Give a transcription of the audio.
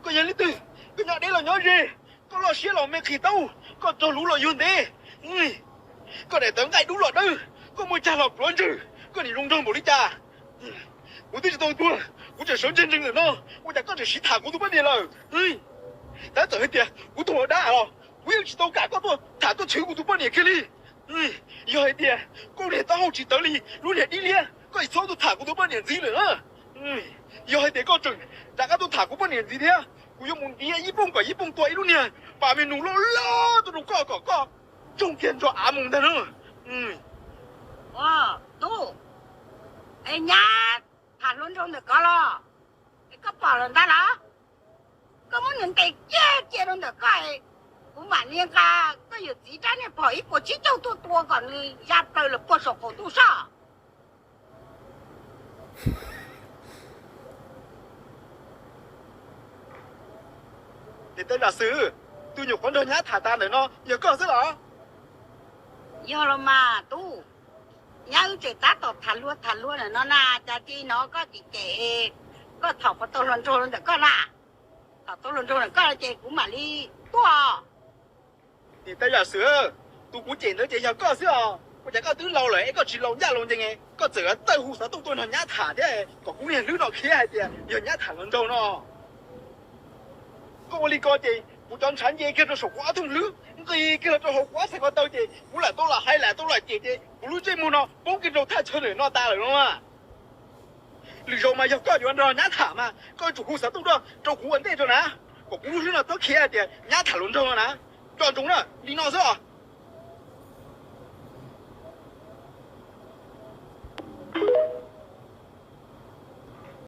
Koj yog leej twg? Koj nyob deb los nyob ze, koj loj siab los me qhis taub, koj raug luv los yug ntev, koj daim tawv nqaij dub los dawb, koj muaj cag los pluav ntswg, koj nim zoo nraug npaum li cas? Kuv twb tsis tau tuag, kuv tseem sawv ntseg ntsees ntawm no, ua cas koj tseem siv tham kuv tus poj niam lawm? Tab txawm hais tias kuv tuag ua dab los kuv yeej tsis tau kam koj tuaj tham tuaj txhwv kuv tus poj niam kiag li. Yog hais tias koj niag taub hau tsis tawv li lub niag dib liab, koj tsis txhob tuaj tham kuv tus poj niam ntxiv lawm na. Yog hais tias koj tseem rov qab tuaj tham kuv poj niam ntxiv thiab, kuv yuav mus ntiav ib pooj kom ib pooj tua ib lub niag pas me nus loj loj tuaj rau koj kom koj tsoo kiag ntso av mus ntag na. Tub, es nyab tham hluas nraug ntawm koj los? Es koj pom lawm ntag los? Koj muab nws ntes kiag cia rau ntawm koj, kuv mam li nqa koj yawm txiv rab niag phom ib puas tsib caug tuaj tua kom nws ya plaws lawm puag saum qaum ntuj soj. Niam tais Zam Xwm, tus nyuam qhuav nrog nyab tham tas ntawm no yog koj xwb los? Yog los mas tub, nyab wb tseem tab tom tham luag tham luag ntawm no na, cas tsis hnov koj cem cem, koj tham puas tau hluas nraug ntawm koj na? Tham tau hluas nraug ntawm koj ces kuv mam li tuaj. Niam tais Zam Xwm, tus kuv cem ntawd ces yog koj xwb os. Ua cas koj twb laus lawm es koj tsis laus ncaj laus ncees, koj txawm tawm hu xov tooj tuaj nrog nyab tham thiab kom kuv niag hlwb no khiav hais tias yog nyab tham hluas nraug no. Koj ua li ko ces kuv cov ntshav nce kiag rau saum kuv ob thooj hlwb, nqis kiag los rau hauv kuv ob txhais ko taw ces kuv lam tau lam hais lam tau lam cem ces kuv lub ntsej muag no poob kiag rau thaj chaw ntawm no tas lawm no. Lwm zaus mas yog koj yuav nrog nyab tham mas koj yuav tsum hu xov tooj tuaj rau kuv ua ntej rau na, kom kuv lub hlwb no txhob khiav hais tias nyab tham hluas nraug no na. Nco ntsoov na, li no xwb os.